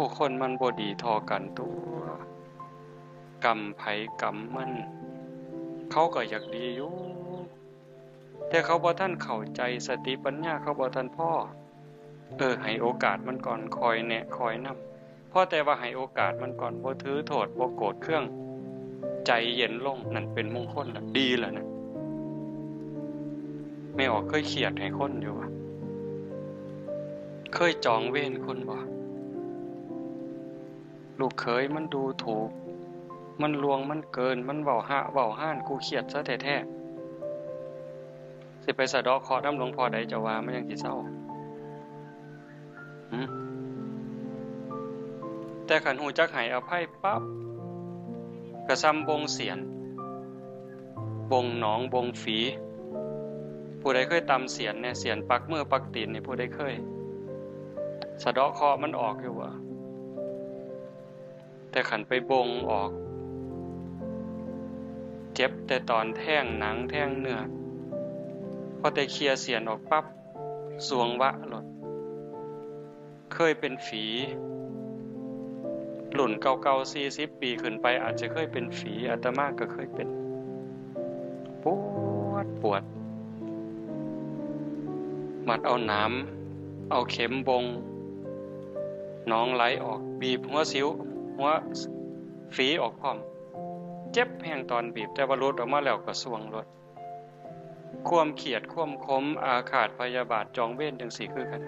ຜູ້ຄົນມັນບໍ່ດີທໍ່ກັນຕົວະ ກຳໃຜກຳມັນ ເຂົາກໍຢາກດີຢູ່ ແຕ່ເຂົາບໍ່ທັນເຂົ້າໃຈ ສະຕິປັນຍາເຂົາບໍ່ທັນພໍ ເອີ ໃຫ້ໂອກາດມັນກ່ອນ ຄ່ອຍແນະຄ່ອຍນຳ ພໍແຕ່ວ່າໃຫ້ໂອກາດມັນກ່ອນ ບໍ່ຖືໂທດ ບໍ່ໂກດເຄືອງ ໃຈເຢັນລົງ ນັ້ນເປັນມຸງຄົນລະ ດີລະນະ. ແມ່ອອກເຄີຍຄຽດໃຫ້ຄົນຢູ່ບໍ່? ເຄີຍຈອງເວນຄົນບໍ່? ລູກເຂີຍມັນດູຖູກ ມັນລ່ວງ ມັນເກີນ ມັນເວົ້າຮະເວົ້າຮານ ກູຄຽດຊະແທ້ໆ ຊິໄປສະເດາະເຄາະນຳຫຼວງພໍ່ໃດ ເຈົ້າວ່າມັນຍັງຊິເຊົາ? ຫື? ແຕ່ຄັນຮູ້ຈັກໃຫ້ອະໄພປັບ ກະຊ່ຳບົ່ງສຽນ ບົ່ງໜອງບົ່ງຝີ. ຜູ້ໃດເຄີຍຕ່ຳສຽນແດ່? ສຽນປັກມືປັກຕີນນີ້ ຜູ້ໃດເຄີຍ ສະເດາະເຄາະມັນອອກຢູ່ບໍ່? ແຕ່ຄັນໄປບົ່ງອອກ ເຈັບແຕ່ຕອນແທງໜັງແທງເນື້ອ ພໍແຕ່ເຄ່ຍສຽນອອກປັບ ສວງວະໂລດ. ເຄີຍເປັນຝີ ລຸ້ນເກົ່າໆ ສີ່ສິບປີຂຶ້ນໄປ ອາດຈະເຄີຍເປັນຝີ ອາດຕະມາກໍເຄີຍເປັນ ປວດ ປວດ ມັດເອົາໜາມ ເອົາເຂັມບົ່ງ ໜອງໄຫຼອອກ ບີບຫົວສິວ ຫົວຝີອອກພ້ອມ ເຈັບແຮງຕອນບີບ ແຕ່ວ່າຫຼຸດອອກມາແລ້ວກໍສ່ວງໂລດ. ຄວາມຄຽດ ຄວາມຂົມ ອາຄາດ ພະຍາບາດ ຈອງເວນ ຈັ່ງຊີ້ຄືກັນ.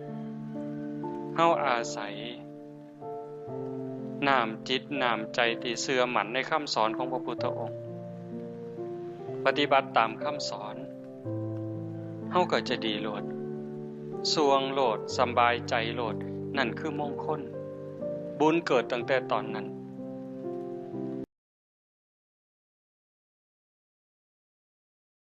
ເຮົາອາໄສນ້ຳຈິດນ້ຳໃຈທີ່ເຊື່ອໝັ້ນໃນຄຳສອນຂອງພະພຸດທະອົງ ປະຕິບັດຕາມຄຳສອນ ເຮົາກໍຈະດີໂລດ ສ່ວງໂລດ ສຳບາຍໃຈໂລດ ນັ້ນຄືມົງຄົນ. ບຸນເກີດຕັ້ງແຕ່ຕອນນັ້ນ